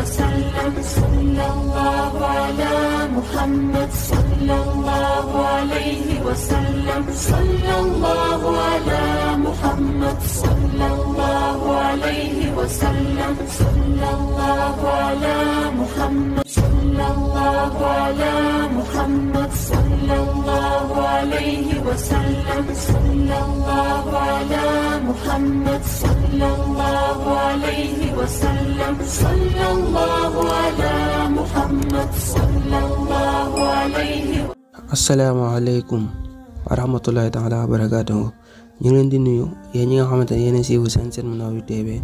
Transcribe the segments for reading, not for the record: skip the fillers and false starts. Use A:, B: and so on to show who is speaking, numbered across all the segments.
A: وسلم صلى الله على محمد صلى الله عليه وسلم صلى الله على محمد صلى الله عليه وسلم صلى الله على محمد صلى الله على محمد صلى الله عليه وسلم صلى الله على محمد صلى الله عليه وسلم صلى الله على محمد صلى الله عليه.
B: Asalaamaaleykum wa rahmatullahi taala wa barakaatuhu. ñu ngi leen di nuyu yéen ñi nga xamante ne yéen a siiwu seen Monawi TV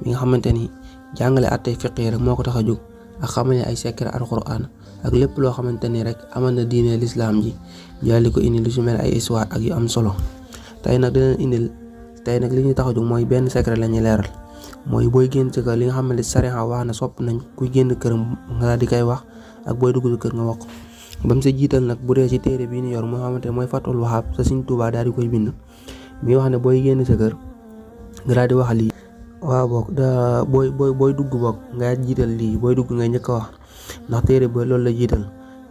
B: mi nga xamante ni jàngale attey fiqh rek moo ko tax a jóg ak xamale ay secret alquran ak lépp loo xamante ni rek amal na diine lislaam ji jàlli ko indi lu ci mel ay histoire ak yu am solo. tey nag li ñu tax a jóg mooy benn secret la ñuy leeral, mooy booy génn ci kër li nga xamante sariya wax na sopp nañ kuy génn këram nga di koy wax ak booy dugg kër nga wax ko. ba mu sa jiital nag bu dee ci téere bii ni yor moo xamante mooy Fathul Wahhab sa Sëriñ Tuubaa daal di koy bind mi wax ne booy génn sa kër nga daal di wax lii. waaw boog booy dugg boog nga jiital lii, booy dugg ngay njëkk a wax ndax téere ba loolu la jiital,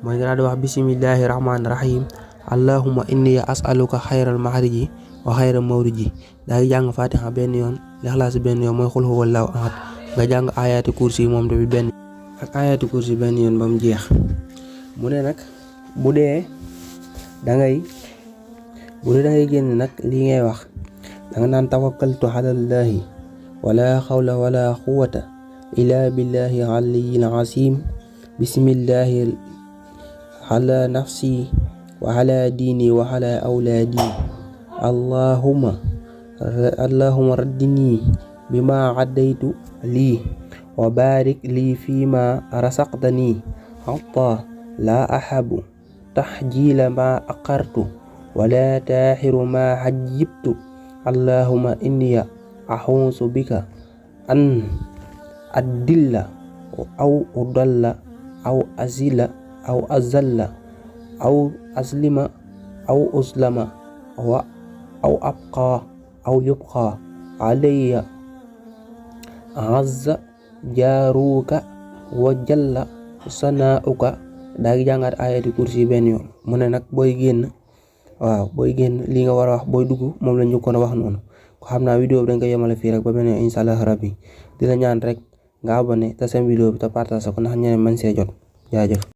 B: mooy nga daal di wax bismillahi rahmaani rahim allahumma inni as'aluka xayral maxriji wa xayral mawriji. daa ngi jàng fatiha benn yoon, lixlaas benn yoon mooy xul huwallaahu ahad, nga jàng ayaati kursi moom tamit benn ak ayaati kursi benn yoon ba mu jeex. mu ne nag bu dee da ngay génn nag lii ngay wax danga naan tawakkaltu alallahi wala xawla wala quwwata illa billahi aliyyil azim bismillahi ala nafsi wa ala diini wa ala awlaadi allahumma raddini bima addaytu lii wa barik lii fima rasaqtani hatta la ahabu tahjila ma aqartu wala taaxiru ma hajjibtu allahumma inni axuusu bika an addilla aw udalla aw azila aw azalla aw aslima aw uslama aw abqa aw yubqa alayya azza jaaruka wa jalla sanaauka. daa ngi jàngaat ayati kursi benn yoon. mu ne nag booy génn lii nga war a wax, booy dugg moom la ñu ko wax noonu. ko xam naa vidéo bi dañ koy yemale fii rek ba beneen incha allah rabbi di la ñaan rek nga abonné te seen vidéo bi te partage ko ndax ñeneen mën see jot. jaajëf.